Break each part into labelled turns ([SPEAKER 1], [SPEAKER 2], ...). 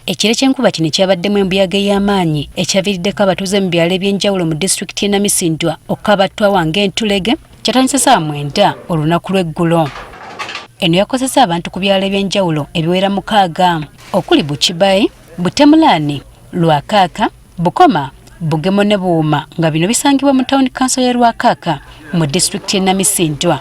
[SPEAKER 1] Ekire ky'enkuba kino ekyabaddemu embuyaga ey'amaanyi ekyaviiriddeko abatuuze mu byalo eby'enjawulo mu disitulikiti y'e Namisindwa okukabattwawa ng'entulege kyatandise ssaawa 9 olunaku lw'eggulo. Eno yakozesa abantu ku byalo eby'enjawulo ebiwera 6 okuli Bukibayi, Butemulaani, Lwakaaka, Bukoma, Bugemo ne Buwuma nga bino bisangibwa mu tawuni kanso y'e Lwakaaka mu disitulikiti y'e Namisindwa.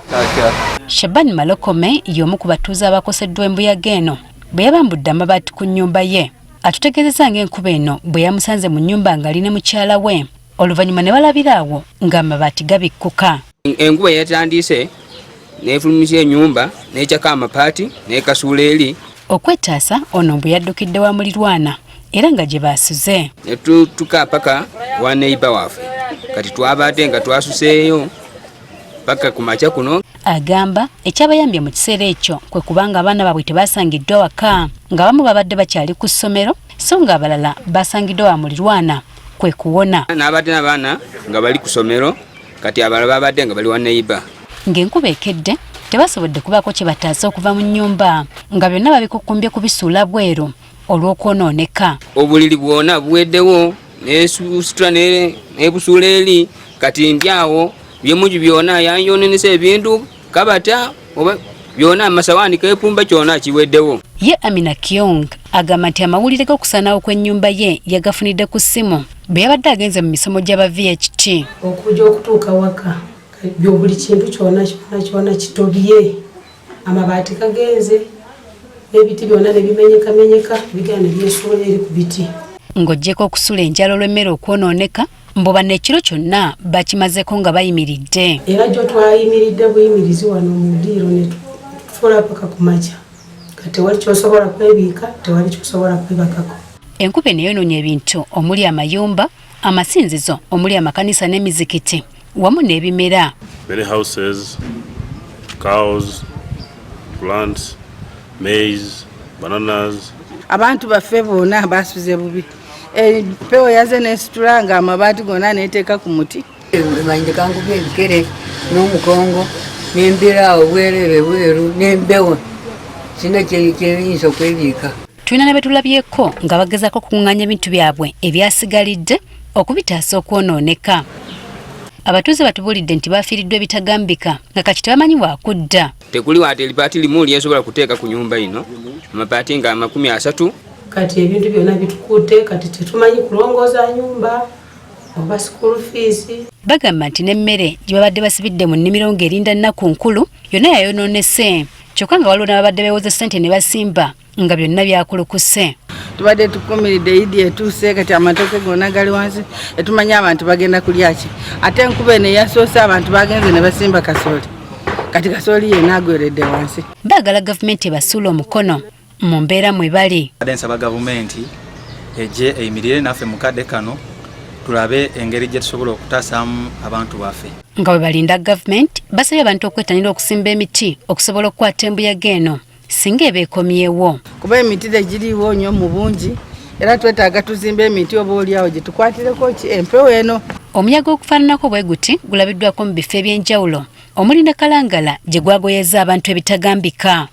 [SPEAKER 1] Shaban Malokome y'omu ku batuuze abakoseddwa embuyaga eno bwe yabambudde amabaati ku nnyumba ye atutegeezezza ng'enkuba eno bwe yamusanze mu nnyumba ng'ali ne mukyala we oluvannyuma ne balabira awo ng'amabaati gabikkuka.
[SPEAKER 2] Enkuba yatandise n'efulumisa ennyumba n'ekyako amapaati n'ekasuula eri.
[SPEAKER 1] Okwetaasa ono bwe yaddukidde wa mulirwana era nga gye baasuze.
[SPEAKER 2] Ne tutuka paka wa neighbor waffe kati twabadde nga twasuseeyo paka ku makya kuno.
[SPEAKER 1] Agamba ekyabayambye mu kiseera ekyo kwe kubanga abaana baabwe tebasangiddwa waka ng'abamu babadde bakyali ku ssomero so ng'abalala basangiddwa wa mulirwana kwe kuwona.
[SPEAKER 2] N'abadde n'abaana nga bali ku ssomero kati abalala babadde nga bali wa neighbor.
[SPEAKER 1] Ng'enkuba ekedde tebasobodde kubaako kye bataasa okuva mu nnyumba nga byonna babikukumbye kubisuula bweru olw'okwonooneka.
[SPEAKER 2] Obuliri bwona buweddewo nesitula nebusuula eri kati ndi awo byemugi byona yanyonenesa ebintu kabata oba byona amasawaani kepumba kyona kiweddewo.
[SPEAKER 1] Ye Amina Kyong agamba nti amawulire g'okusaanawo kw'ennyumba ye yagafunidde ku ssimu bwe yabadde agenze mu misomo gy'aba VHT.
[SPEAKER 3] Okujja okutuuka waka buli kintu kyona kyona kyona kitobye, amabaati gagenze n'ebiti byonna ne bimenyekamenyeka bigenda ne byesuula eri ku biti.
[SPEAKER 1] Ng'oggyeko okusula enjala olw'emmere okwonooneka, mbu bano ekiro kyonna bakimazeeko nga bayimiridde.
[SPEAKER 3] Era gyo twayimiridde buyimirizi wano mu ddiiro ne tufuula paka ku makya. Kati tewali ky'osobola kwebiika, tewali ky'osobola kwebakako.
[SPEAKER 1] Enkuba eno eyonoonya ebintu omuli amayumba, amasinzizo omuli amakanisa n'emizikiti wamu n'ebimera.
[SPEAKER 4] Many houses, cows, plants, maize, bananas.
[SPEAKER 5] Abantu baffe bonna basuze bubi. Empewo yaze n'esitula nga amabaati gonna n'eteeka ku muti.
[SPEAKER 6] Manyire kankubye ebikere n'omukongo n'embeera awo bwerere bweru n'embewo sina kyeyinza okwebiika.
[SPEAKER 1] Tulina ne betulabyeko nga bagezaako okukuŋŋaanya ebintu byabwe ebyasigalidde okubitaasa okwonooneka. Abatuuze batubuulidde nti bafiiriddwa ebitagambika nga kati tebamanyi waakudda.
[SPEAKER 2] Tekuli wadde libaati limu lyensobola kuteeka ku nyumba ino, amabaati nga 30.
[SPEAKER 3] Kati ebintu byonna bitukutte, kati tetumanyi kulongooza nyumba oba school fees.
[SPEAKER 1] Bagamba nti n'emmere gye babadde basibidde mu nnimiro ng'erinda nnaku nkulu yonna yayonoonese, kyokka nga waliwo n'ababadde beewoze ssente ne basimba nga byonna byakulukuse.
[SPEAKER 5] Tubadde tukumiridde Idi etuuse kati amatooke gonna gali wansi, tetumanyi abantu bagenda kulya ki. Ate enkuba eno eyasoose abantu bagenze ne basimba kasooli, kati kasooli yenna agweredde wansi.
[SPEAKER 1] Baagala gavumenti ebasuule omukono mu mbeera mwe bali.
[SPEAKER 7] Badde nsaba gavumenti ejje eyimirire naffe mu kadde kano tulabe engeri gye tusobola okutaasaamu abantu baffe.
[SPEAKER 1] Nga bwe balinda gavumenti, basabye abantu okwettanira okusimba emiti okusobola okukwata embuyaga eno singa eba ekomyewo.
[SPEAKER 5] Kuba emiti tegiriiwo nnyo mu bungi era twetaaga tuzimbe emiti oba oli awo gye tukwatireko ki empewo eno.
[SPEAKER 1] Omuyaga okufaananako bwe guti gulabiddwako mu bifo eby'enjawulo omuli ne Kalangala gye gwagoyezza abantu ebitagambika.